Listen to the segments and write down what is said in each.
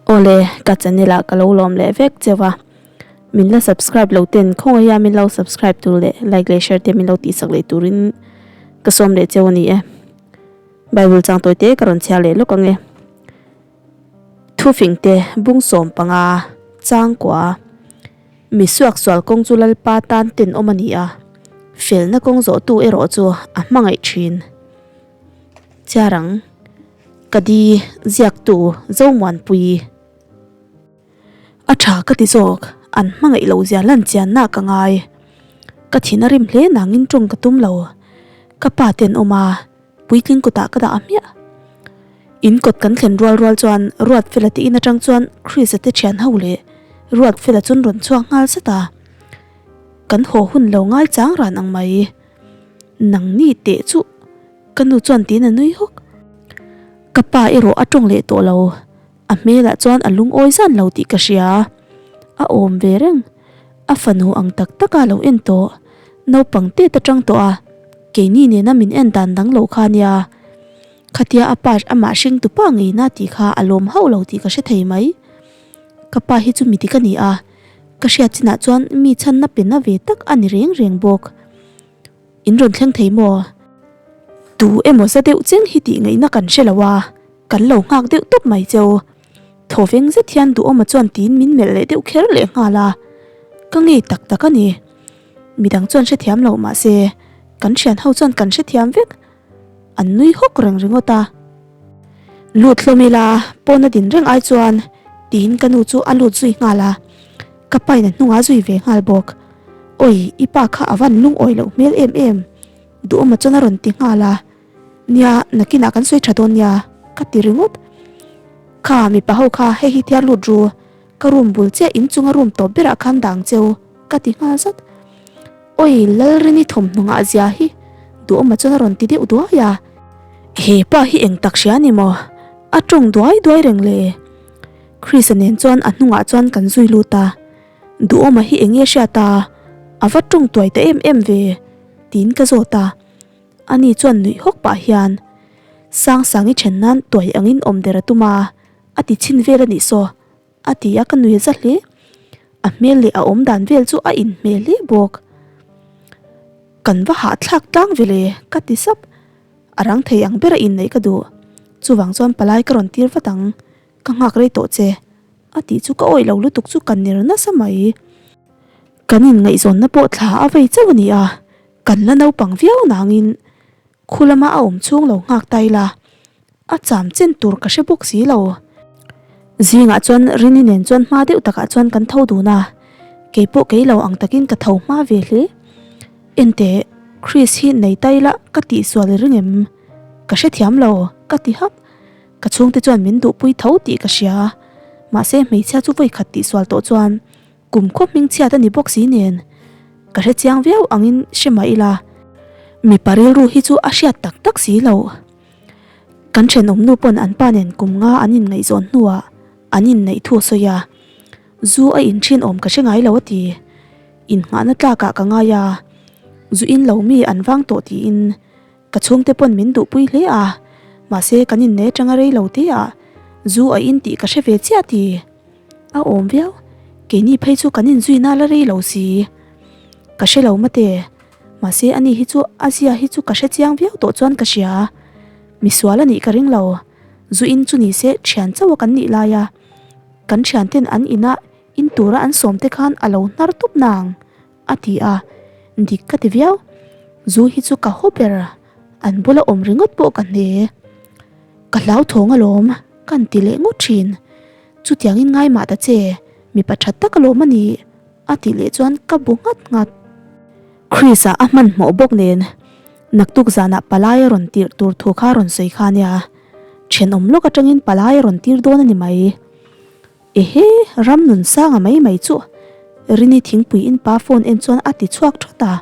Awle, ka channel ah ka lo lawm leh vek cheu a, min la subscribe lo ten khawngaih a min lo subscribe tur leh like leh share te min lo tihsak leh turin ka sawm leh cheu a ni e. Bible chang tawi te ka rawn chhiar leh lawk ang e. Thufing te bung 15 changkua Mi suaksual kawng chu Lalpa tan tenawm a ni a, felna kawng zawhtu erawh chu a hmangaih thin. Chiarang, Ka di ziaktu Zomuanpui. A tha ka ti zawk, an hmangaih lo zia lan chianna ka ngai. Ka thin a rim hle nangin tawng ka tum lo. Ka pa tenawm a, puitling kutah ka dah a hmiah. In kawt kan thlen rual rual chuan Ruatfela te in atang chuan Chris-a te thian ho leh Ruatfela chuan rawn chhuak nghal zat a. Kan haw hun lo ngai chang ran ang mai. Nangni teh chu ka nu chuan tiin a nui hawk. Ka pa erawh a tawng leh tawh lo. A hmelah chuan a lungawi zan lo tih ka hria. A awm ve reng. A fanu ang tak taka lo en tawh. Naupang tet atang tawh a, keini nena min en dan dang lo kha nia. Khatia a pa amah hring tu pa ngei na tih kha a lawm hauh lo tih ka hre thei mai. Ka pa hi chu mi dik a ni a, ka hriat chinah chuan mi chhanna pe na ve tak a ni reng reng bawk. In rawn thleng thei maw? Tu emaw za deuh cheng hi tih ngaihna kan hre lo a, kan lo nghak deuh tawp mai cheu. Thaw veng zet hian duhawma chuan tiin min melh leh deuh kher leh nghal a, ka ngei tak tak a ni. Midang chuan hrethiam lo mahse kan thian ho chuan kan hrethiam vek. An nui hawk reng ringawt a. Lut hlawm ila pawn a din reng ai chuan tiin ka nu chu a lut zui nghal a, ka pain a hnungah zui ve nghal bawk. Awi i pa kha a van lungawi loh hmel em em duhawma chuan a rawn ti nghal a, nia nakinah kan sawi tha dawn nia ka ti ringawt. Kha mipa ho kha hei hi thiar lut ru, ka room bul chiah inchunga room tawp berah khan dang cheu ka ti nghal zat. Awi Lalrini thawmhnaw ngah zia hi duhawma chuan a rawn ti deuh duai a, he pa hi eng tak hria ni maw? A tawng duai duai reng le. Chris-a nen chuan a hnungah chuan kan zui lut a, Duhawma hi eng nge hriat a? A va tawng tuai ta em em ve? tiin ka zawt a, ani chuan nuih hawk pah hian Sangsangi then nan tuai angin awm der a tum a, a ti chhin vel a nih saw. A ti a, ka nui za hle. A hmel leh a awm dan vel chu a inhmel hle bawk. Kan va hahthlak tlang ve le, ka ti sap. A rang thei ang bera inneih ka duh. Chuvang chuan palai ka rawn tir vat ang. Ka nghak rei tawh che. A tih chu ka awih lo lutuk chu ka ner nasa mai. Kan inngaihzawnna pawh thla a vei chauh a ni a, kan la naupang viau nangin khu lama a awm chhung lo nghak ta ila. A cham chen tur ka hre bawk si lo. Zingah chuan Rini nen chuan hma deuh takah chuan kan tho dun a, keipawh kei lo ang takin ka tho hma ve hle. Enteh, Chris hi nei ta ila ka tihsual i ring em? Ka hrethiam lo, ka ti hap. Ka chhungte chuan min duhpui tho tih ka hria, mahse hmeichhia chu vawikhat tihsual tawh chuan Kum khaw hming chhiat a ni bawk si nen ka hre chiang viau angin hre mah ila mipa rilru hi chu a hriat tak tak si lo. Kan thenawm nu pawn an pa nen kum nga an inngaihzawn hnuah an inneih thu a sawi a, zu a inthin awm ka hre ngai lo a ti. Innghahna tlakah ka ngai a, zu in lo mi an vang tawh tiin Ka chhungte pawn min duhpui hle a, mahse kan inne atanga rei lo te ah zu a in tih ka hre ve chiah ti. A awm viau, keini phei chu kan inzui na la rei lo si. Ka hre lo mate, mahse ani hi chu a zia hi chu ka hre chiang viau tawh chuan ka hria. Misual a nih ka ring lo, zu in chu ni se thian chauh a kan nih lai a, kan thian ten an inah in tura an sawm te khan a lo hnar tup nang. A ti a, dik ka ti viau. Zu hi chu ka haw ber, an bula awm ringawt pawh ka hne. Ka hlauthawng alawm, ka han ti leh ngawt thin. Chutiangin ngai mah ta che, mipa tha tak alawm a nih, a tih leh chuan ka bu nghat nghat. Chris-a a hmanhmawh bawk nen, naktuk zanah palai a rawn tirh tur thu kha a rawn sawi kha nia. Thenawm lawk atangin palai a rawn tir dawn a ni mai. Ehe, ram nun sanga mai mai chu Rini thingpui in pa phone en chuan a ti chhuak thawt a,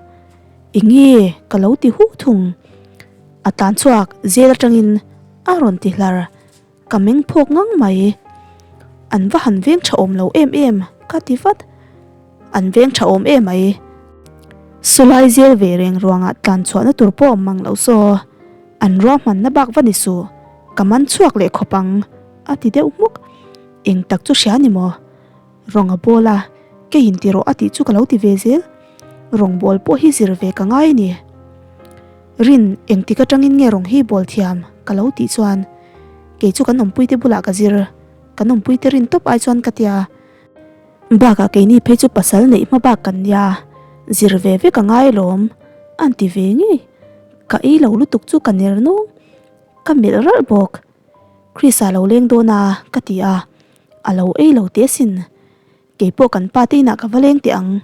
Enge ka lo ti huh thung. A tlan chhuak zel atangin a rawn ti hlar, ka meng phawk ngang mai. An va han veng tha awm lo em em ka ti vat. An veng tha awm em mai. Sulai zel ve reng ruangah tlan chhuahna tur pawh awm mang lo saw, an ruahmanna bak va ni suh, ka man chhuak leh khawp ang a ti deuh hmuk. Eng tak chu hria ni maw? Rawng a bawl a, keiin ti rawh a tih chu ka lo ti ve zel. Rawngbawl pawh hi zir ve ka ngai a ni. Rin, engtik atangin nge rawng hi bawl thiam? ka lo tih chuan, Kei chu kan awmpuite bulah ka zir, kan awmpuite rin tawp ai chuan ka tia. Bakah keini phei chu pasal neih hma bak kan nia, zir ve ve ka ngai alawm, an ti ve ngei. Ka ei lo lutuk chu ka ner nawng, ka melh ralh bawk. Chrisa lo leng dawn a, ka ti a, a lo ei lo teh asin. Kei pawh kan pa te inah ka va leng teh ang.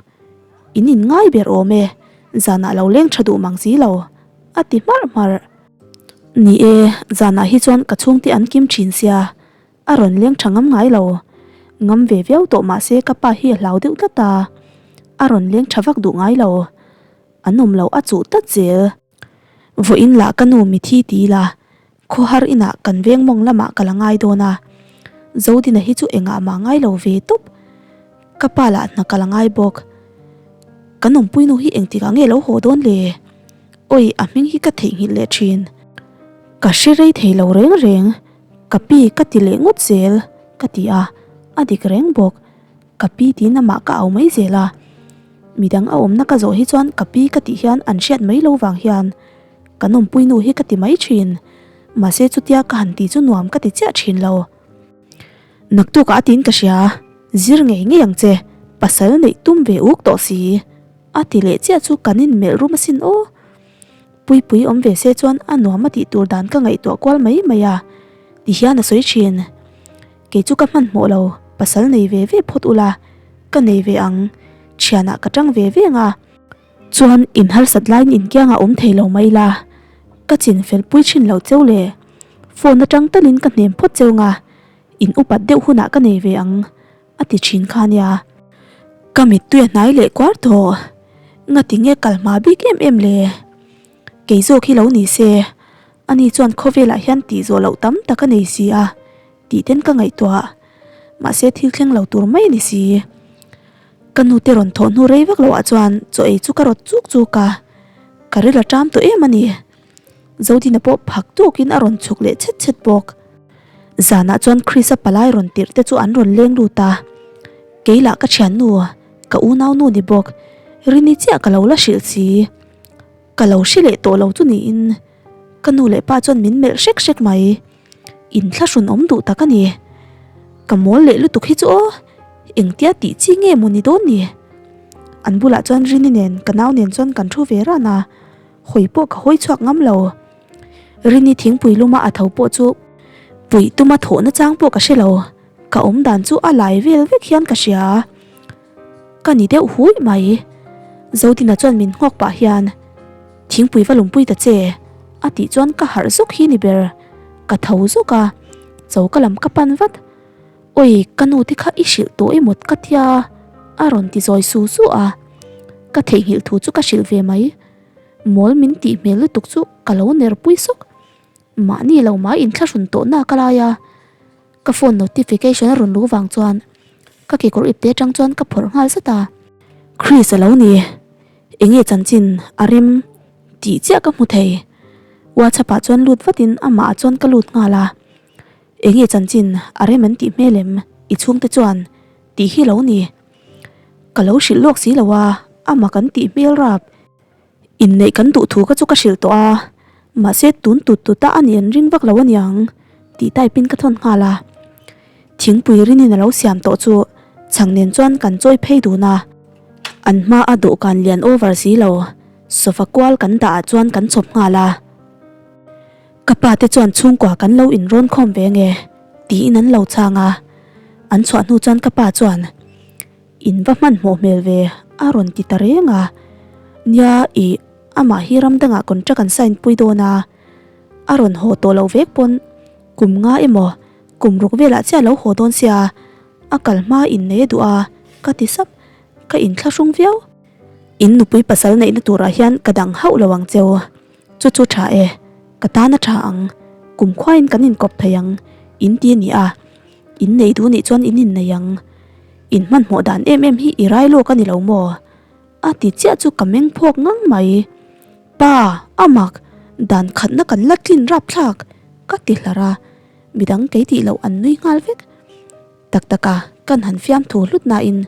In in ngai ber awm e, zanah lo leng tha duh mang si lo, a ti hmarh hmarh. Ni e, zanah hi chuan ka chhungte an kim thin sia, a rawn leng tha ngam ngai lo. Ngam ve viau tawh mah se ka pa hi a hlau deuh tlat a, a rawn leng tha vak duh ngai lo. An awm loh a chuh tlat zel. Vawiin lah ka nu mithi ti ila, khawhar inah kan veng mawng lamah ka la ngai dawn a, Zodina hi chu engah mah ngai lo ve tawp. Ka pa lah hna ka la ngai bawk. Kan awmpui nu hi engtikah nge lo haw dawn le? Awi, a hming hi ka theihnghilh leh thin. Ka hre rei thei lo reng reng, ka pi ka ti leh ngawt zel ka ti a, a dik reng bawk. Ka pi tiin amah ka au mai zel a. Midang a awmna ka zawh hi chuan ka pi ka tih hian an hriat mai lo vang hian kan awmpui nu hi ka ti mai thin. Mahse chutia ka han ti chu nuam ka ti chiah thin lo. Naktukah a tiin ka hria, zir ngei ngei ang che, pasal neih tum ve uk tawh si. A ti leh chiah chu kan inmelh rum asin aw. Puipui awm ve se chuan a nuam a tih tur dan ka ngaihtuah kual mai mai a, ti hian a sawi thin. Kei chu ka hmanhmawh lo, pasal nei ve ve phawt ula, ka nei ve ang, thianah ka tang ve ve ang a. Chuan in harsat laiin inkiangah awm thei lo mai la, ka chin fel pui thin lo cheu le, phone atang talin ka hnem phawt cheu nga, in upat deuh hunah ka nei ve ang, a ti thin kha nia. Ka mittui a hnai leh kuar tawh, ngati nge kal hma bik em em le? Kei zawk hi lo ni se, ani chuan khawvelah hian tih zawh loh tam tak a nei si a. Tih ten ka ngaihtuah. Mahse thil thleng lo tur mai a ni si. Ka nu te rawn thawh hnu rei vak loh ah chuan chaw ei chu ka rawt chuk chuk a. Ka ril a ṭam tawh em a ni. Zodina pawh phak tawkin a rawn chhuk leh chhet chhet bawk. Zanah chuan Chris-a palai rawn tirh te chu an rawn leng lut a. Kei lah ka thiannu, ka unaunu ni bawk. Rini chiah ka lo la hrilh si. Ka lo hre leh tawh lo chu niin ka nu leh pa chuan min melh hrek hrek mai. Inthlahrun awm duh tak a ni. Ka mawl leh lutuk hi chu aw, engtia tih chi nge maw ni dawn ni? An bulah chuan Rini nen ka nau nen chuan kan thu ve ran a, hawi pawh ka hawi chhuak ngam lo. Rini thingpui luma a tho pawh chu puih tuma thawhna chang pawh ka hre lo, ka awm dan chu a lai vel vek hian ka hria. Ka ni deuh hui mai. Zodina chuan min nghawk pah hian, Thingpui va lumpui ta che, a tih chuan ka harh zawk hi ni ber. Ka tho zawk a, choka lam ka pan vat. Awi, ka nu te kha i hrilh tawh emaw ka tia, a rawn ti zawi su su a. Ka theihnghilh thu chu ka hrilh ve mai. Mawl min tih hmel lutuk chu ka lo ner pui sawk. Mahni lo mai inthlahrun tawh nak a lai a. Ka phone notification a rawn luh vang chuan ka kekawr ipte atang chuan ka phawrh nghal zat a. Chris a lo ni, enge chanchin a rem tih chiah ka hmu thei. WhatsApp ah chuan lut vatin amah ah chuan ka lut nghal a. Enge chanchin a rem an tih hmel em i chhungte chuan tih hi lo ni. Ka lo hrilh lawk si lo a, amah kan tih hmel rap. Inneih kan duh thu ka chu ka hrilh tawh a, mahse tun tut tut a ani an ring vak lo aniang tih type in ka thawn nghal a. Thingpui rinin a lo siam tawh chu chhang nen chuan kan chawi phei dun a, an hma a dawhkan lian over si lo sofa kual kan dah ah chuan kan chhawp nghal a. Ka pa te chuan chhungkua kan lo inrawn khawm ve nge tiin an lo chhang a, an chhuah hnu chuan ka pa chuan. In va hmanhmawh hmel ve a rawn ti ta reng a, nia ih amah hi ram dangah contract an sign pui dawn a, a rawn haw tawh loh vek pawn kum nga emaw kum ruk velah chiah lo haw dawn sia a kal hma in nei a duh a ka ti sap, ka inthlahrung viau. In nupui pasal neihna turah hian ka dang hauh lo ang cheu, chu chu tha e, ka tan a tha ang, kum khuain kan inkawp thei ang in ti a ni a, in nei duh nih chuan in innei ang. In hmanhmawh dan em em hi i rai lawk a ni lo maw? A ti chiah chu ka meng phawk ngang mai. Pa, a mak, dan khatna kan la tlin rapthlak, ka ti hlar a, midang kei tih loh an nui nghal vek. Tak tak a, kan han fiamthu hlut nain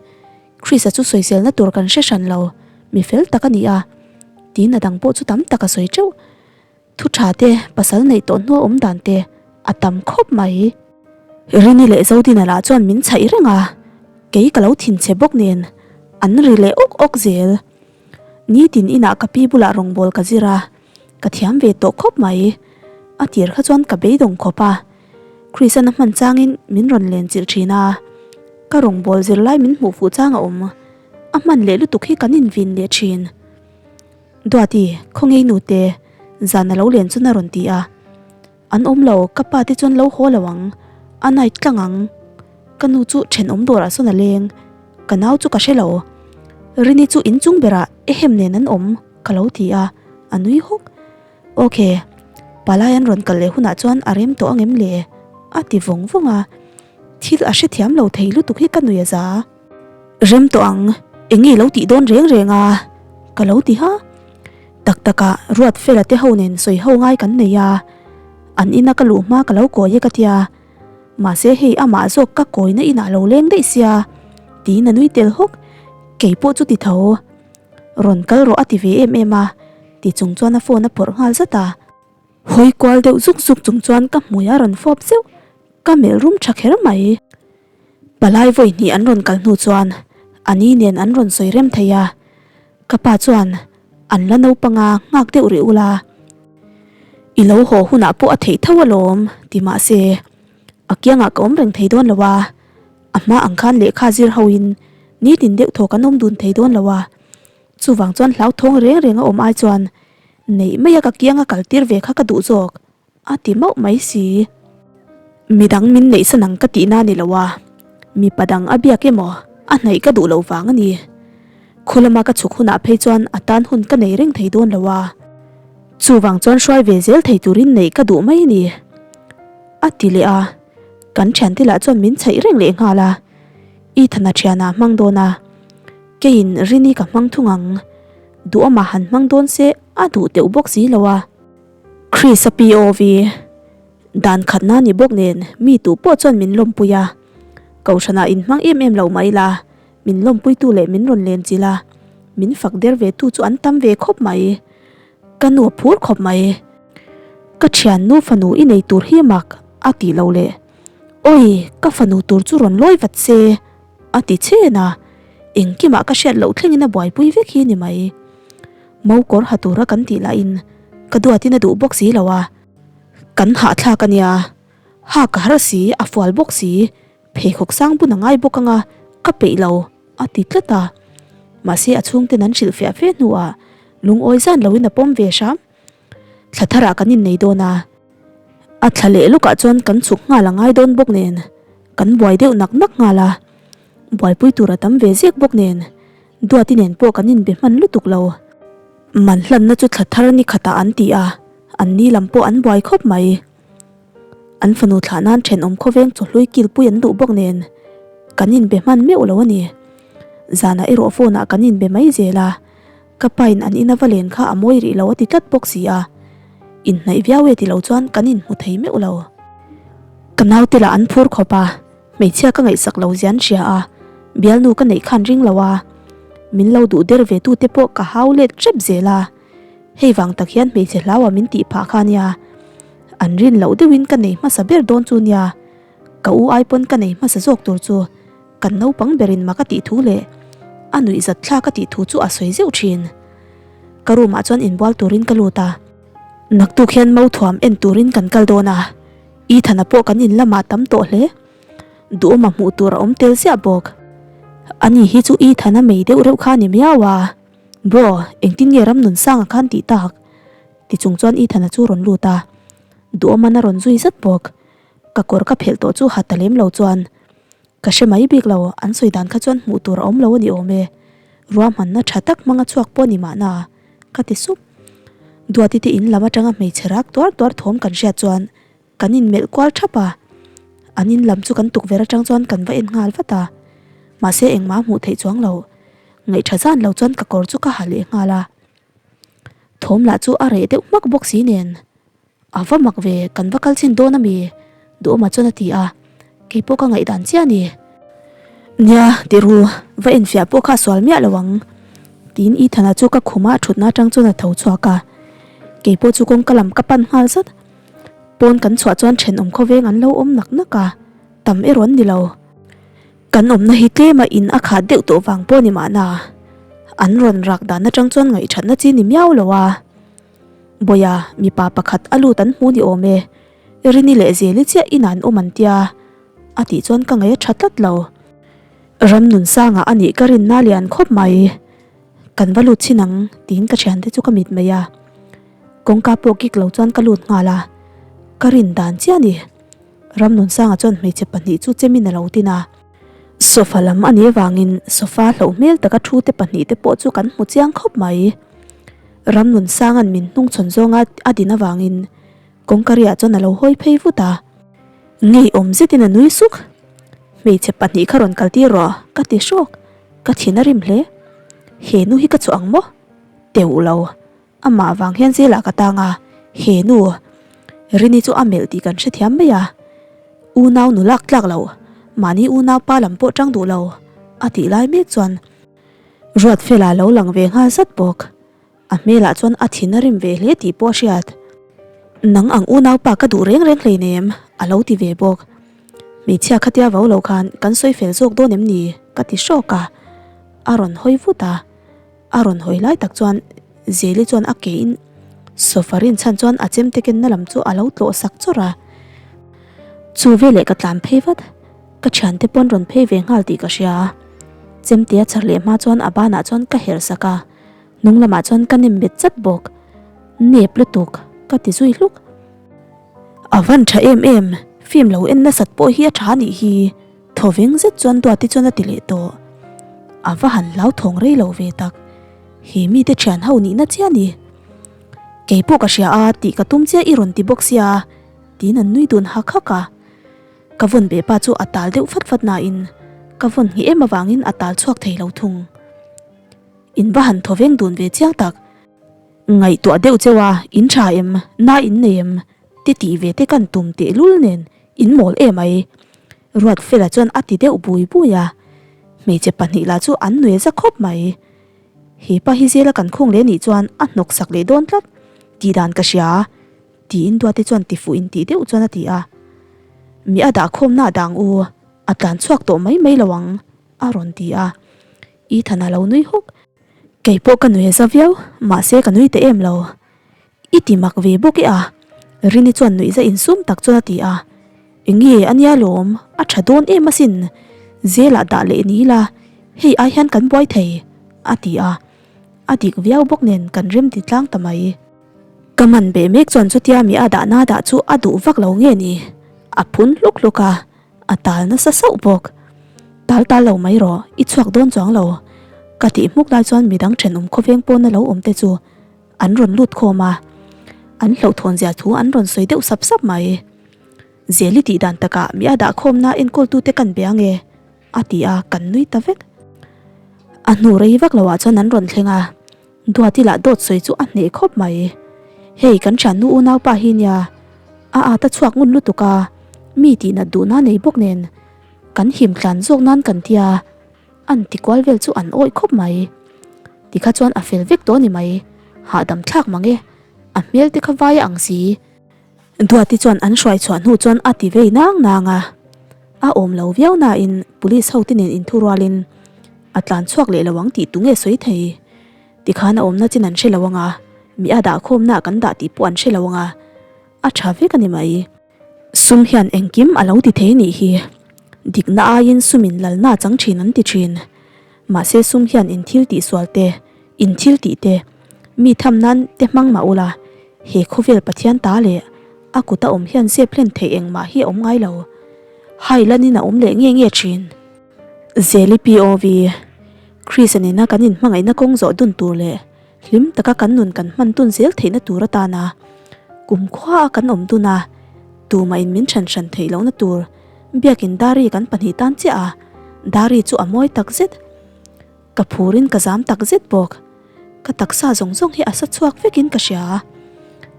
Chris-a chu sawiselna tur kan hre hran lo, mi fel tak a ni a, tiin a dang pawh chu tam tak a sawi teuh. Thu tha te, pasal neih tawh hnua awm dan te a tam khawp mai. Rini leh Zodina lah chuan min chhaih reng a, kei ka lo thinchhe bawk nen an ri leh awk awk zel. Nitin inah ka pi bulah rawngbâwl ka zir a, ka thiam ve tawh khawp mai. A tir kha chuan ka beidawng khawp a, Chris-an a hman changin min rawn len chilh thin a, ka rawngbâwl zir lai min hmuh fuh chang a awm. A hman leh lutuk hi kan invin leh thin. Duati, khawngei nute, zan a lo len chuan a rawn ti a. An awm lo, ka pa te chuan lo haw lo ang, a night tlang ang. Ka nu chu thenawm dawrah sawn a leng, ka nau chu ka hre lo. Rini chu inchung berah ehem nen an awm, ka lo ti a, a nui hawk. Ok, palai an rawn kal leh hunah chuan a rem tawh angem le? a ti vawng vawng a, thil a hrethiam lo thei lutuk hi ka nui a za. Rem tawh ang, eng nge lo tih dawn reng reng a? ka lo ti ha. Tak tak ah ruat fela te ho nen sawi ho ngai kan nei a, an ina ka luh hma ka lo kawi e ka tia, mahse hei amah zawk ka kawina inah lo leng daih sia tiin a nui tel hawk, kei pawh chu ti tho. Rawn kal rawh a ti ve em em a, ti chung chuan a phone a phawrh nghal zat a. Hawi kual deuh zuk zuk chung chuan ka hmui a rawn fawp zeuh, ka melh rum tha kher mai. Palai vawi hnih an rawn kal hnu chuan a ni nen an rawn sawi rem thei a, ka pa chuan an la naupang a nghak deuh rih ula, i lo haw hunah pawh a theih tho alawm ti mah se a kiangah ka awm reng thei dawn lo a, a hma ang khan lehkha zir ho in nitin deuh thaw kan awm dun thei dawn lo a, chuvang chuan hlauthawng reng reng a awm ai chuan neih mai a ka kianga kal tir ve kha ka duh zawk. A ti mauh mai si. Midang min neihsan ang ka tihna a ni lo a, mipa dang a biak emaw a hnaih ka duh loh vang a ni. Khu lama ka chhuk hunah phei chuan a tan hun ka nei reng thei dawn lo a, chuvang chuan hruai ve zel thei turin neih ka duh mai a ni. A ti leh a, kan thiante lah chuan min chhaih reng leh nghal a, Ethan-a thianah hmang dawn a, keiin Rini ka hmang thung ang, duhawmah han hmang dawn se a duh teuh bawk si lo a. Chris-a POV dan khatna ni bawk nen mi tu pawh chuan min lawmpui a, Kohhranah inhmang em em lo mai la, min lawmpuitu leh min rawn len chilh a, min fak der ve tu chu an tam ve khawp mai. Ka nu a phur khawp mai. Ka thiannu fanu i nei tur hi mak a tih lo leh, Awi, ka fanu tur chu rawn lawi vat se a ti chhen a, engkimah ka hriat loh thlengin a buaipui vek hi ni mai. Mokawr ha tura kan tih lahin ka duatin a duh bawk si lo a, kan hahthlak a nia, ha ka har si, a fual bawk si, pheikhawk sang bun a ngai bawk anga ka peih lo a ti tlat a, mahse a chhungten an hrilh fiah fe hnuah lungawi zan loin a pawm ve hram. Thla tharah kan innei dawn a, a thla leh lawkah chuan kan chhuk nghal a ngai dawn bawk nen kan buai deuh nak nak nghal a, buaipui tur a tam ve zek bawk nen Duati nen pawh kan inbe hman lutuk lo. Man hlanna chu thla thar ni khatah an ti a, an ni lam pawh an buai khawp mai. An fanu thlah nan thenawm khawveng chawhlui kilpui an duh bawk nen kan inbe hman meuh lo a ni. Zanah erawh phone ah kan inbe mai zel a, ka pain an ina va len kha a mawi rih lo a ti tlat bawk si a, inhnaih viau e ti lo chuan kan inhmu thei meuh lo. Ka naute lah an phur khawp a. Hmeichhia ka ngaihsak lo zian hria a, bialnu ka neih khan ring lo a, min lo duh der ve tu te pawh ka hau let hrep zel a, hei vang tak hian hmeichhe hlau a min tih phah kha nia, an rin loh deuhin ka nei hmasa ber dawn chu nia, ka u ai pawn ka nei hmasa zawk tur chu kan naupang berin mak a tih thu leh a nuih zat thlak a tih thu chu a sawi zeuh thin. Ka room ah chuan inbual turin ka lut a, naktuk hian Mauthuam en turin kan kal dawn a. Ethan-a pawh kan in lamah tam tawh hle. Duhawma hmuh tur a awm tel ziah bawk. Ani hi chu Ethan-a mei deuh reuh kha a ni miau a. Bro, engtin nge Ramnunsanga khan tih tak? Ti chung chuan Ethan-a chu rawn lut a. Duhawma'n a rawn zui zat bawk. Ka kawr ka phelh tawh chu ha ta lem lo chuan. Ka hre mai bik lo, an sawi dan kha chuan hmuh tur a awm lo a ni awm e. Ruahmanna tha tak hmanga chhuak pawh a ni mahna, ka ti sup. Duati te in lam atanga hmeichhe rak tuar tuar thawm kan hriat chuan kan inmelh kual thap a. An in lam chu kan tukverh atang chuan kan va en nghal vat a. Mahse engmah hmuh theih chuang lo. Ngaihṭha zan lo chuan ka kawr chu ka ha leh nghal a. Thawm lah chu a reh deuh hmak bawk si nen. A va mak ve, kan va kal chhin dawn a mi? Duhawma chuan a ti a. Kei pawh ka ngaihdan chiah a ni. Nia, ti ru, va enfiah pawh kha a sual miah lo ang. Tiin Ethana chu ka khuma a thutna atang chuan a tho chhuak a. Kei pawh chu kawngka lam ka pan nghal zat. Pawn kan chhuah chuan thenawm khawveng an lo awm nak nak a, tam erawh an ni lo. Kan awmna hi tlema in a khat deuh tawh vang pawh ni mahna, an rawn rak dan atang chuan ngaihthatna chi ni miau lo a. Bawia, mipa pakhat a lut an hmu ni awm e, Rini leh Zeli chiah inah an awm an tia, a tih chuan ka ngaih a tha tlat lo. Ramnunsanga a nih ka rinna lian khawp mai. Kan va lut chhin ang tiin ka thiante chu ka mit mai a. Kawngka pawh kik lo chuan ka lut nghal a, ka rin dan chiah a ni. Ramnunsanga chuan hmeichhe pahnih chu chemin a lo tin a. Sofa lam a nih avangin sofa hlauh hmel taka thu te pahnih te pawh chu kan hmu chiang khawp mai. Ramnunsanga'n min hnungchhawn zawnga a din avangin kawngka riah chuan a lo hawi phei vut a. Ngeiawm zetin a nui suk. Hmeichhe pahnih kha rawn kal tir rawh ka ti hrawk. Ka thin a rim hle. He nu hi ka chhuah ang maw? Teuh lo. Amah vang hian zelah ka tang a, he nu Rini chu a melh tih kan hrethiam mai a, unau nu lak tlak lo, mahni unau pa lam pawh tang duh lo a tih lai mek chuan Ruatfela lo lang ve nghal zat bawk. A hmelah chuan a thin a rim ve hle tih pawh a hriat. Nang ang unau pa ka duh reng reng hleinem a lo ti ve bawk. Hmeichhia khatia vau lo khan kan sawi fel zawk dawn em ni? ka ti hrawk a, a rawn hawi vut a. A rawn hawi lai tak chuan Zeli chuan a ke in sofa rin chhan chuan a chemte kenna lam chu a lo tlawh sak chawrh a. Chu veleh ka tlan phei vat, ka thiante pawn rawn phei ve nghal tih ka hria. Chemte a char leh hma chuan a banah chuan ka herh sak a, hnung lamah chuan ka nem bet chat bawk. Nep lutuk, ka ti zui hluk. A van tha em em, film lo en nasat pawh hi a tha anih hi. Thawveng zet chuan Duati chuan a ti leh tawh. A va han hlauthawng rei lo ve tak. He mite thian ho nihna chiah a ni. Kei pawh ka hria a tih ka tum chiah i rawn ti bawk sia tiin an nui dun hak hak a. Ka vawn beh pa chu a tal deuh fat fat nain ka vawn nghih em avangin a tal chhuak thei lo thung. In va han thawveng dun ve chiang tak. Ngaihtuah deuh cheu a, in tha em, na in nei em? Te tih ve te kan tum tehlul nen in mawl em ai. Ruatfela chuan a ti deuh bui bui a, hmeichhe pahnih lah chu an nui za khawp mai. He pa hi zela kan khung leh nih chuan a hnawk sak leh dawn tlat tih dan ka hria tiin Duati chuan ti fuh in tih deuh chuan a ti a. Mi a dah khawmna a dang u, a tlan chhuak tawh mai mai lo ang a rawn ti a. Ethan a lo nui hawk. Kei pawh ka nui za viau, mahse ka nui ta em lo. I ti mak ve bawk e a, Rini chuan nuihza insum tak chuan a ti a. Enge a nia lawm, a tha dawn em asin, zelah dah leh ni ila, hei ai hian kan buai thei, a ti a. A dik viau bawk nen kan rem ti tlang ta mai. Ka man beh mek chuan chutia mi a dahna dah chu a duh vak lo nge ni, a phun hluk hluk a, a tal nasa sauh bawk. Tal tal lo mai rawh, i chhuak dawn chuang lo, ka tih hmuk lai chuan midang thenawm khawveng pawna lo awm te chu An rawn lut khawm a, an hlauhthawn zia thu an rawn sawi deuh sap sap mai. Zeli tih dan takah mi a dah khawmna enkawltute kan be ange, a ti a, kan nui ta vek. A hnu rei vak loah chuan an rawn thleng a, Duati lah dawt sawi chu a hneh khawp mai. Hei kan thiannu unaupa hi nia, a at a chhuak ngun lutuk a, mi tihnat duhna nei bawk nen kan him tlan zawk nan kan tia. An ti kual vel chu an awih khawp mai. Tikha chuan a fel vek tawh a ni mai. Hahdam thlak mang e. A hmel te kha vai a ang si. Duati chuan an hruai chhuah hnu chuan a ti vei nang nang a. A awm lo viau nain police ho te nen inthu rualin a tlan chhuak leh lo ang tih tu nge sawi thei. Tikhan a awmna chin an hre lo ang a, mi a dahkhawmna ah kan dah tih pawh an hre lo ang a. A tha vek a ni mai. Sum hian engkim a lo ti thei nih hi. Dikna aiin sumin lalna chang thin an ti thin. Mahse sum hian in thil tih sual te, in thil tih te, mi tham nan te hmang mah ula, he khawvel Pathian ta leh a kuta awm hian zep hlen theih engmah hi a awm ngai lo. Hai lanin a awm leh nge nge thin. Zeli POV, Krista nena kan inhmangaihna kawng zawh dun tur leh Hlim taka kan nun kan hman dun zel theihna tur atana kumkhua a kan awm dun a, tumah in min then hran theih lohna tur biakin Dari kan pahnih tan chiah a, Dari chu a mawi tak zet. Ka phurin ka zam tak zet bawk. Ka taksa zawng zawng hi a sa chhuak vekin ka hria.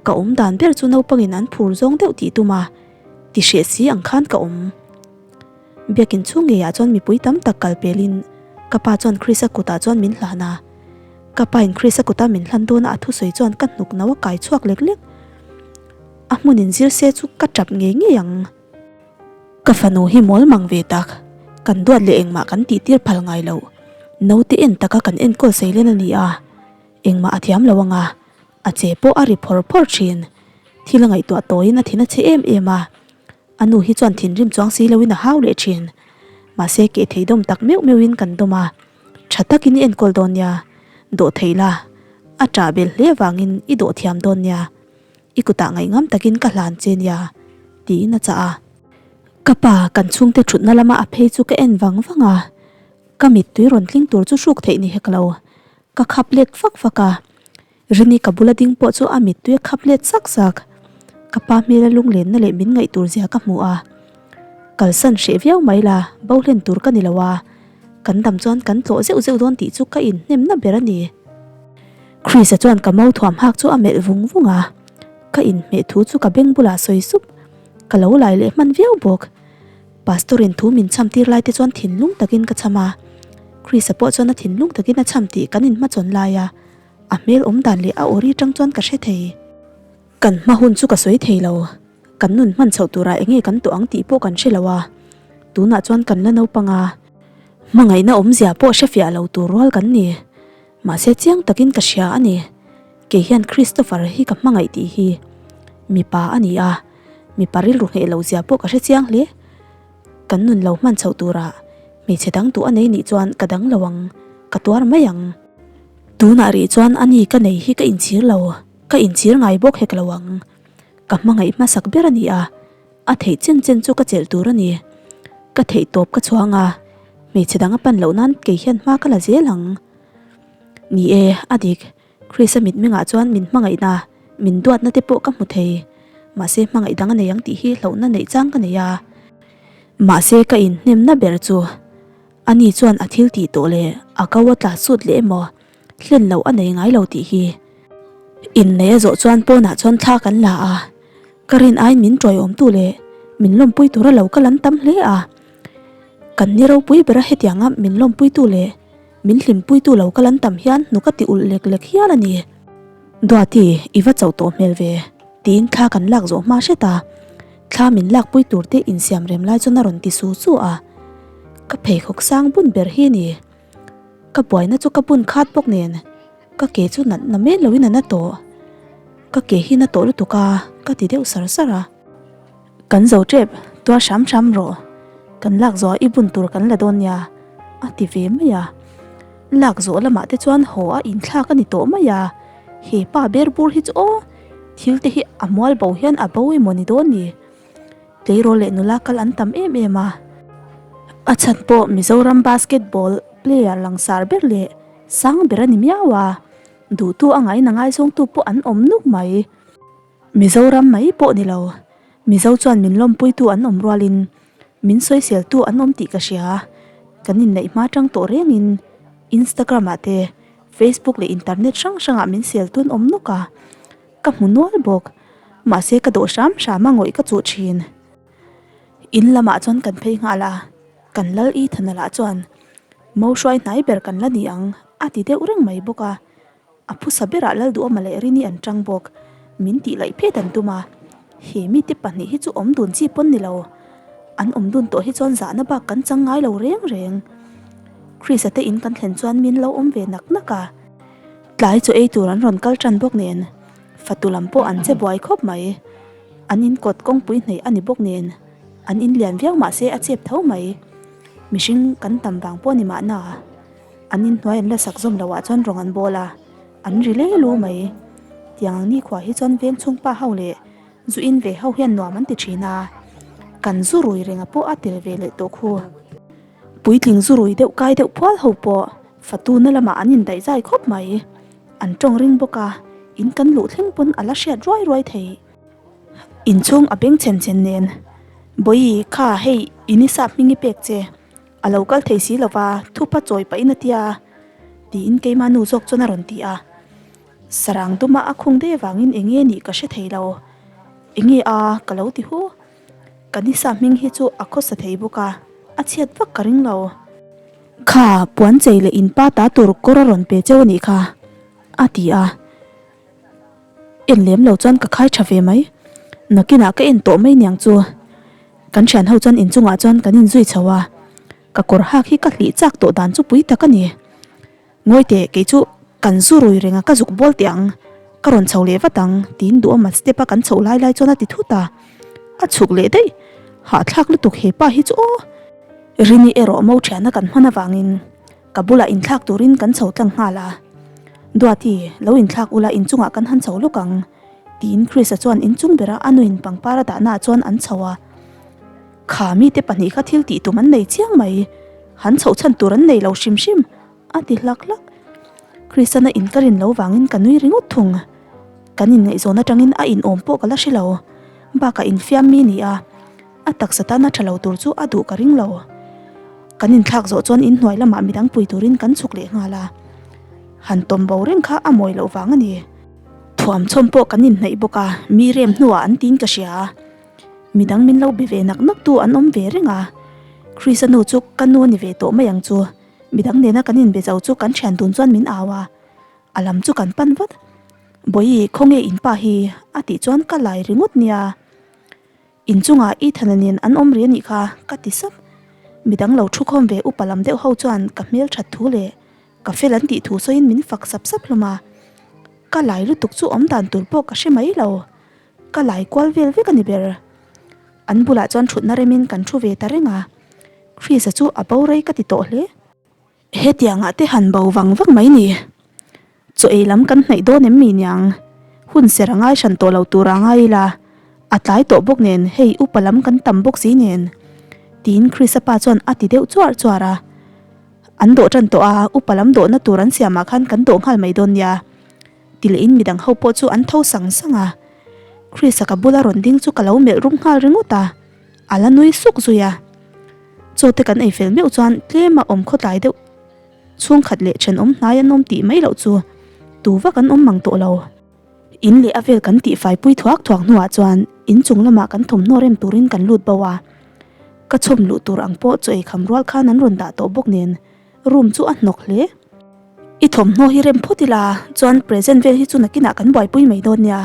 Ka awm dan ber chu naupangin an phur zawng deuh tih tum a, ti hreh si ang khan ka awm. Biakin chhung ngeiah chuan mipui tam tak kal pelin ka pa chuan Chris-a kutah chuan min hlan a. Ka pa in Chris-a kuta min hlan dawna a thusawi chuan ka hnuk no a kai chhuak lek lek. A hmun in zir se chu ka tap ngei ngei ang. Ka fanu hi mawl mang ve tak. Kan duat leh engmah kan tih tir phal ngai loh. Naute en taka kan enkawl seilen a ni a. Engmah a thiam lo anga. A che pawh a ri phawr phawr thin. Thil a ngaihtuah tawiin a thin a chhe em em a. A nu hi chuan thinrim chuang si loin a hau leh thin. Mahse keh thei dawm tak meuh meuhin kan dawm a. Tha takin i enkawl dawn nia. Dawh thei la. A ṭah bel hle vangin i dawh thiam dawn nia. I kutah ngaihngam takin ka hlan che nia, tiin a chah a. Ka pa kan chhungte thutna lama a phei chu ka en vang vang a. Ka mittui rawn tling tur chu hruk theih ni hek lo. Ka khap let fak fak a. Rini ka bula ding pawh chu a mittui a khap let sak sak. Ka pa hmela lunglenna leh min ngaih tur zia ka hmu a. Kalsan hreh viau mai la, bo hlen tur ka ni lo a. Kan dam chuan kan tlawh zeuh zeuh dawn tih chu ka inhnemna ber a ni. Chris-a chuan ka mau thuam hak chu a melh vung vung a. Ka inhmeh thu chu ka beng bulah sawi sup. Ka lo lai leh hman viau bawk. Pastor-in thu min cham tir lai te chuan thinlung takin ka cham a. Chris-a pawh chuan a thinlung takin a cham tih kan inhmachawn lai a. A hmel awm dan leh a aw ri tang chuan ka hre thei. Kan hma hun chu ka sawi thei lo. Kan nun hman chhoh turah eng nge kan tawh ang tih pawh kan hre lo a. Tunah chuan kan la naupang a. Hmangaihna awmzia pawh hre fiah lo tur rual kan ni. Mahse chiang takin ka hria a ni. Kei hian Christopher hi ka hmangaih tih hi mipa a ni a. Mipa rilru ngheh loh zia pawh ka hre chiang hle. Kan nun lo hman chhoh turah hmeichhe dang duh a nei nih chuan ka dang lo ang, ka tuar mai ang. Tunah rih chuan a ni ka nei hi ka inchhir lo, ka inchhir ngai bawk hek lo ang. Ka hmangaih hmasak ber a ni a, a theih chen chen chu ka chelh tur a ni. Ka theih tawp ka chhuang a, hmeichhe dang a pan loh nan kei hian hma ka la zel ang. Ni e, a dik, Chris-a mitmengah chuan min hmangaihna, min duatna te pawh ka hmu thei. Mahse hmangaih dang a nei ang tih hi hlauhna neih chang ka nei a. Mahse ka inhnemna ber chu. Ani chuan a thil tih tawh leh a ko a tla sut leh emaw hlen loh a nei ngai lo tih hi. Inneih a zawh chuan pawnah chuan thla kan la a, ka rin aiin min tawiawmtu leh min lawmpui tura lo kal an tam hle a. Kan ni ropui bera hetianga min lawmpuitu leh min hlimpuitu lo kal an tam hian hnuk a ti ulh lek lek hial a ni. Duati, i va chauh tawh hmel ve, tiin thla kan lak zawh hma hret a. Thla min lakpui tur te insiam rem lai chuan a rawn ti su su a, ka pheikhawk sang bun ber hi ni. Ka buaina chu ka bun khat bawk nen ka ke chu nat na mel loin a na tawh. Ka ke hi na tawh lutuk a, ka ti deuh sar sar a. Kan zo tep, tuar hram hram rawh. Kan lak zawh a i bun tur kan la dawn nia, a ti ve mai a. Lak zawh lamah te chuan haw a inthlak a ni tawh mai a, he pa ber bur hi chu aw, thil te hi a mual bo hian a bo emaw ni dawn ni. Tleirawl leh nula kal an tam em em a, a chhan pawh Mizoram basketball player langsar ber leh sang ber a ni miau a, duhtu a ngaina ngaizawngtu pawh an awm nuk mai. Mizoram mai pawh ni lo, Mizo chuan min lawmpuitu an awm rualin min sawiseltu an awm tih ka hria. Kan inneih hma tang tawh rengin Instagram ah te, Facebook leh internet hrang hrangah min seltu an awm nawk a, ka hmu nual bawk. Mahse ka dawh hram hram a ngawih ka chuh thin. In lamah chuan kan phei nghal a, kan lal Ethana lah chuan Mo hruai hnai ber kan la ni ang a ti deuh reng mai bawk a. A phusa berah Lalduhawma leh Rini an tang bawk. Min tih laih phet an tum a. He mite pahnih hi chu awm dun chi pawn ni lo. An awm dun tawh hi chuan zahna bak kan chang ngai lo reng reng. Chris-a te in kan thlen chuan min lo awm ve nak nak a. Tlai chaw ei tur an rawn kal tan bawk nen fatu lam pawh an che buai khawp mai. An in kawt kawngpui hneih a ni bawk nen an in lian viau mahse a chep tho mai. Mihring kan tam vang pawh a ni mahna. An inhnuai an la sak zawm loh ah chuan rawng an bawl a, an ri lei lu mai. Tiang ang nikhua hi chuan veng chhung pa ho leh zu in ve ho hian nuam an ti thin a, kan zu rui renga pawh a tel ve leh tawh khu. Puitling zu rui deuh kai deuh phual ho pawh fatu na lamah an indaih zai khawp mai. An tawng ring bawk a, in kan luh thleng pawn a la hriat ruai ruai thei. Inchhung a beng chhen chhen nen, Bawihi kha hei i ni sap hming i pek che. A lo kal thei si lova, thupa chawi pahin a tia, tiin keimah nu zawk chuan a rawn ti a. Sarang duma a khung deuh vangin eng nge nih ka hre thei lo. Eng nge a, ka lo ti hu. Ka nisa hming hi chu a khawsa thei bawk a, a chhiat vak ka ring lo. Kha, puan chei leh in pa ta tur kawr a rawn pe cheu a nih kha, a ti a. En lem lo chuan ka khai tha ve mai. Nakinah ka en tawh mai niang chu. Kan thian ho chuan inchungah chuan kan inzui chho a. Ka kawr hak hi ka hlih chak tawh dan chu pui tak a ni. Ngawi teh, kei chu kan zu rui reng a ka zuk bawl teh ang, ka rawn chho leh vat ang, tiin duh amat step a kan chhoh lai lai chuan a ti thut a. A chhuk leh daih, hahthlak lutuk he pa hi chu aw. Rini erawh mo thiana kan hman avangin ka bulah inthlak turin kan chho tlang nghal a. Duati, lo inthlak ula inchungah kan han chho lawk ang, tiin Chris-a chuan inchung bera a nuin pangpar a dahnaah chuan an chho a. Kha mite pahnih kha thil tih tum an nei chiang mai, han chhoh chhan tur an nei lo hrim hrim, a ti hlak hlak. Christian-a in ka rin lo vangin ka nui ringawt thung. Kan inngaihzawn atangin a inawm pawh ka la hre lo. Bakah infiam mi ni a, a taksa tana tha lo tur chu a duh ka ring lo. Kan inthlak zawh chuan inhnuai lamah midang pui turin kan chhuk leh nghal a. Han tawm bo reng kha a mawi loh vang a ni. Thuamchhawm pawh kan inhnaih bawk a, mi rem hnuah an tiin ka hria. Midang min lo be ve nak nak tu an awm ve reng a, Chris-a nu chu ka nu a ni ve tawh mai ang chu. Midang nena kan inbe zo chu kan thian dun chuan min au a, a lam chu kan pan vat. Bawihi, khawnge in pa hi? a tih chuan ka lai ringawt nia. Inchungah Ethan-a nen an awm rih a nih kha, ka ti sap. Midang lo thu khawm ve upa lam deuh ho chuan ka hmel that thu leh ka fel an tih thu sawiin min fak sap sap hlawm a. Ka lai lutuk chu awm dan tur pawh ka hre mai lo. Ka lai kual vel vek a ni ber. An bulah chuan thutna remin kan thu ve ta reng a. Chris-a chu a bo rei ka ti tawh hle. Hetiangah te han bo vang vang mai ni. Chaw ei lam kan hnaih dawn em mi niang? Hun ser a ngai hran tawh lo tur a ngai ila. A tlai tawh bawk nen hei upa lam kan tam bawk si nen. Tiin Chris-a pa chuan a ti deuh chuar chuar a. An dawh tan tawh a, upa lam dawhna tur an siamah khan kan dawh nghal mai dawn nia. Ti leh in midang ho pawh chu an tho sang sang a. Chris-a ka bula rawn ding chu ka lo melh rum nghal ringawt a, a la nui suk zui a. Chaw te kan ei fel meuh chuan tlem a awm khawtlai deuh chhungkhat leh thenawm hnai an awm tih mai loh chu tu vak an awm mang tawh lo. In leh a vel kan tih fai pui thuak thuak hnuah chuan in chung lamah kan thawmhnaw rem turin kan lut bo a. Ka chhawm luh tur ang pawh chaw ei kham rual khan an rawn dah tawh bawk nen Room chu a hnawk hle. I thawmhnaw hi rem phawt ila, chuan present vel hi chu nakinah kan buaipui mai dawn nia.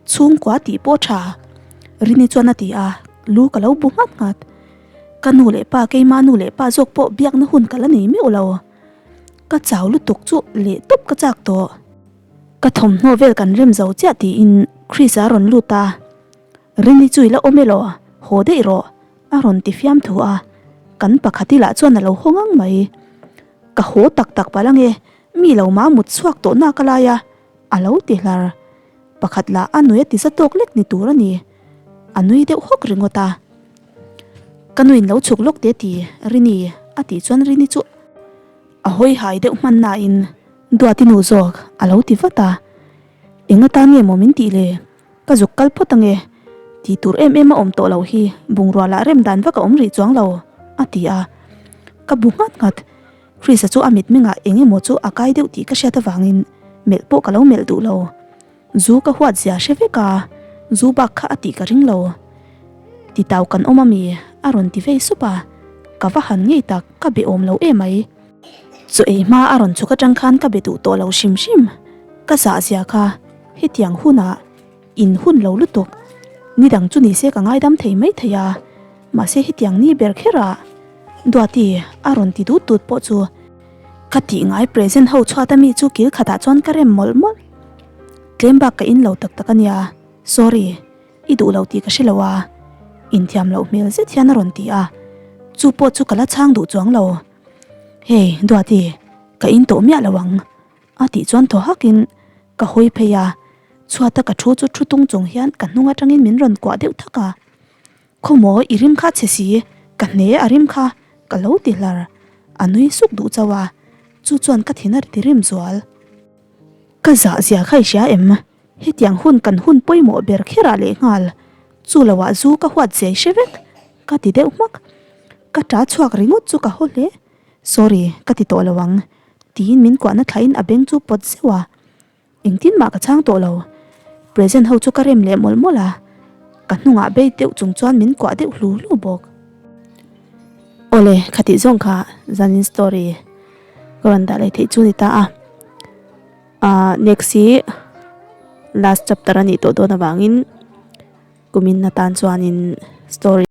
Chhungkua tih pawh tha. Rini chuan a ti a, lu ka lo bu nghat nghat. Ka nu leh pa keima nu leh pa zawk pawh biakna hun ka la nei meuh lo. Ka chau lutuk chu leh tawp ka chak tawh. Ka thawmhnaw vel kan rem zo chiah tiin Chris-a a rawn lut a. Rini chu i la awm elaw? Haw daih rawh. A rawn ti fiam thu a, kan pakhat i lah chuan a lo haw ngang mai. Ka haw tak tak palh ange, mi lo mah mut chhuak tawh nak a lai a, a lo ti hlar. Pakhat lah a nui a ti za tawk lek ni tur a ni. A nui deuh hawk ringawt a. Ka nuin lo chhuk lawk te ti, Rini, a tih chuan Rini chu a hawi hai deuh hman nain Duati nu zawk a lo ti vat a. Eng atan nge maw min tih le? Ka zuk kal phawt ange, tih tur em em a awm tawh loh hi bungrua lah rem dan vak a awm rih chuang lo, a ti a. Ka bu nghat nghat. Chris-a chu a mitmengah eng emaw chu a kai deuh tih ka hriat avangin melh pawh ka lo melh duh lo. Zu ka huat zia hre vek a, zu bak kha a tih ka ring lo. Titau kan awm ami? a rawn ti vei sup a. Ka va han ngei tak, ka be awm lo emai. Chaw ei hma a rawn chhuk atang khan ka be duh tawh lo hrim hrim. Ka zah zia kha hetiang hunah in hun lo lutuk. Ni dang chu nise ka ngaidam thei mai thei a, mahse hetiang ni ber kher ah Duati a rawn ti dut dut pawh chu ka tih ngai present ho chhuat ami chu kil khatah chuan ka rem mawlh mawlh. Tlem bak ka in lo tak tak ania, sorry. I duh lo tih ka hre lo a, inthiam loh hmel zet hian a rawn ti a, chu pawh chu ka la chhang duh chuang lo. Hey, Duati, ka in tawh miah lo ang, a tih chuan thaw hakin ka hawi phei a, chhuata ka thu chu thu tung chung hian ka hnung atangin min rawn kuah deuh thak a. Khawmaw, i rim kha chhe si, ka hne a rim kha, ka lo ti hlar, a nui suk duh chauh a, chu chuan ka thin a ti rim zual. Ka zah zia kha i hria em? Hetiang hun kan hun pawimawh ber kherah lehnghal, chu loah zu ka huat zai hre vek, ka ti deuh hmak. Ka ta chhuak ringawt chu ka haw hle. Sorry, ka ti tawh lo ang, tiin min kuahna thlahin a beng chu pawt zeuh a. Engtin mah ka chhang tawh lo. Present ho chu ka rem leh mawlh mawlh a, ka hnungah bei deuh chung chuan min kuah deuh hlu hlu bawk. Awle, khatih zawng kha zanin story ka rawn dah leh theih chu ni ta a. Ahh next hi last chapter a nih tawh dawn avangin kumin atan chuanin story.